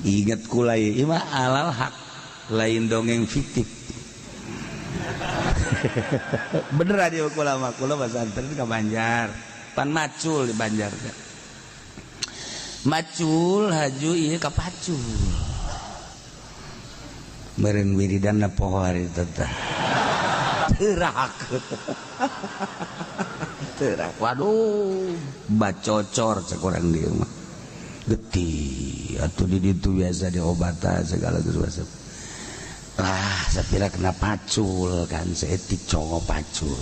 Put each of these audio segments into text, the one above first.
Ingat kula ieu mah alal hak, lain dongeng fiktif. Bener aja kula mah, kula pesantren ke Banjar. Pan macul di Banjar teh. Macul haju ieu ka pacul. Meureun wiridanna poho hari teh. Teurak. Teurak. Waduh, bacocor cek urang dieu mah. Getih atuh di ditu biasa diobatan segala geus. Lah, sapira kena pacul kan seetik congo pacul.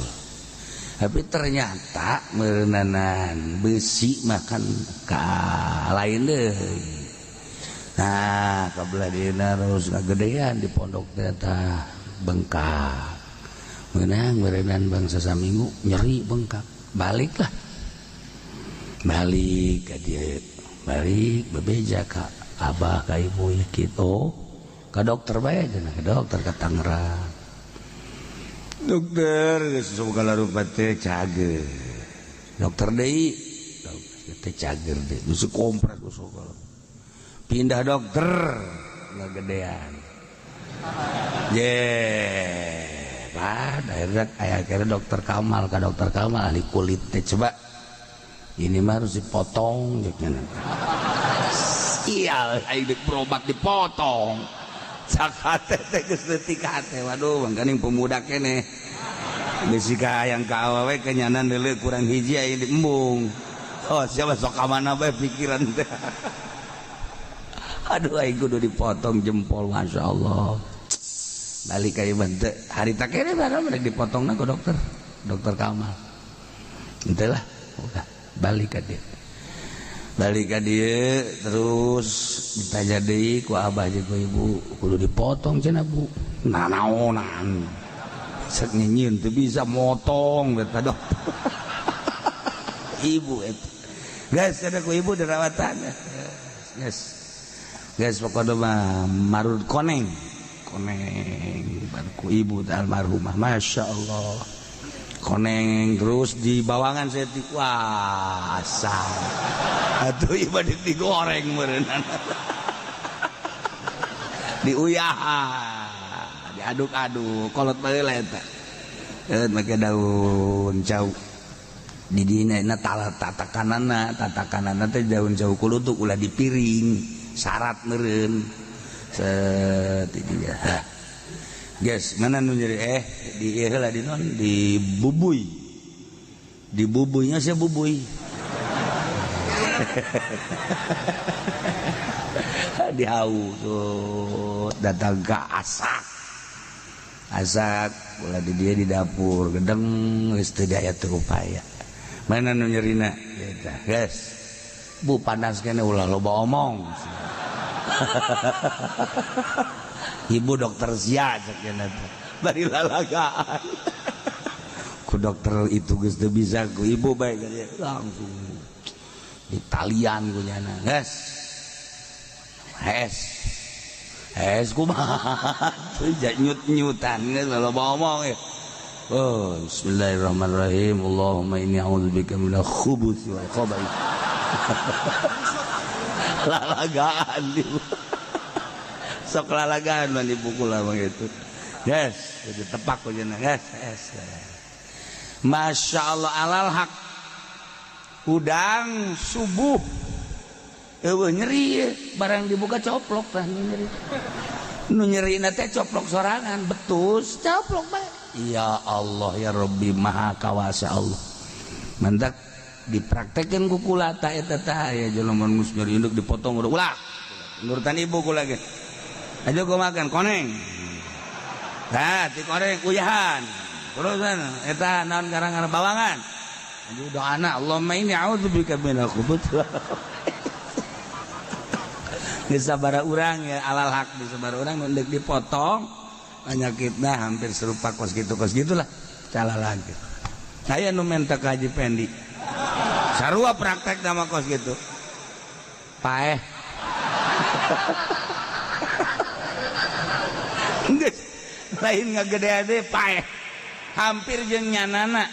Tapi ternyata meureunanan besi makan ka lain deui. Nah, kabelah dieuna terus ngagedean di pondok ternyata bengkak. Meunang meureunan bangsa saminggu nyeri bengkak. Baliklah. Balik ka dieu. Balik bebeja ka abah ka ibu kitu. Ka dokter bae cenah, ka dokter ka Tangerang. Dokter geus segala rupa teh cager. Dokter deui, dokter teh cager deui, geus kompres geus segala. Pindah dokter ngagedean. Ye, Pak, akhirnya aya akhirnya dokter Kamal, ka dokter Kamal ahli kulit teh coba. Ini mah harus dipotong jeung cenah. Sial, aing deuk berobat dipotong. Sakate teh geus leutik hate, waduh, mangkaning pemuda keneh. Geus ka hayang ka awewe kenyanan deuleu kurang hiji aing diembung. Oh, siapa sok ka mana bae pikiran teh. Aduh, aing kudu dipotong jempol, Masya Allah. Balik ka ieu teh harita keneh barang rek dipotongna ku dokter, dokter Kamal. Henteu lah, udah balik ka dieu. Balik ka dieu terus ditanya deui ku abah jeung ku ibu, kudu dipotong cenah Bu. Nanaonan. Cek nyieun teu bisa motong eta dokter. Ibu eta. Geus cenah ku ibu dirawatan. Geus. Geus pokona mah marud koneng. Koneng ku ibu teh almarhumah, Masya Allah. Koneng terus di bawangan saya wah asam. Atuh ieu mah digoreng meureunana. Diuyahan, diaduk-aduk, kolot baheula eta. Make daun cau. Di dina na tatakanana, tatakanana teh daun cau kulutuk ulah dipiring, syarat meureun. Set di dia. Guys, mana nu nyeri di ieu heula di non di bubuy. Di bubuynya sia bubuy. Dihau tuh datang ke asak. Asak ulah di dia di dapur gedeng geus teu daya teu upaya. Mana nu nyerina? Eta, guys. Bu panas kene ulah loba omong. Ibu dokter sia cek cenah teh. Bari lalagaan. Ku dokter itu geus teu bisa ku ibu bae langsung ditalian ku nyana. Geus. Hes. Hes kumaha teu nyut-nyutan geus loba omong ya. Oh, bismillahirrahmanirrahim. Allahumma inni a'udzubika minal khubuthi wal khaba'ith. Lalagaan di sok lalagaan mah dipukul lah begitu. Yes, jadi tepak ku cenah. Yes, yes. Masya Allah alal hak. Udang subuh. Eueuh nyeri barang dibuka coplok tah nu nyeri. Nu nyerina teh coplok sorangan, betus coplok bae. Ya Allah ya Rabbi maha kawasa Allah. Mantak dipraktekeun ku kula ta eta tah aya jelema geus nyeri induk dipotong udah ulah. Nurutan ibu kula ge. Ayo gua makan koneng. Nah, ti koneng uyahan. Terusan eta naon garang-garang bawangan. Ayo doana Allahumma inni a'udzubika minal khubuthi. Geus sabaraha urang ya alal hak di sabaraha urang nu deuk dipotong penyakitna hampir serupa kos gitu kos gitulah cala lagi. Aya nu menta ka Haji Pendi. Sarua praktek nama kos gitu. Paeh. Geus lain ngagede-gede paeh. Hampir jeung nyanana.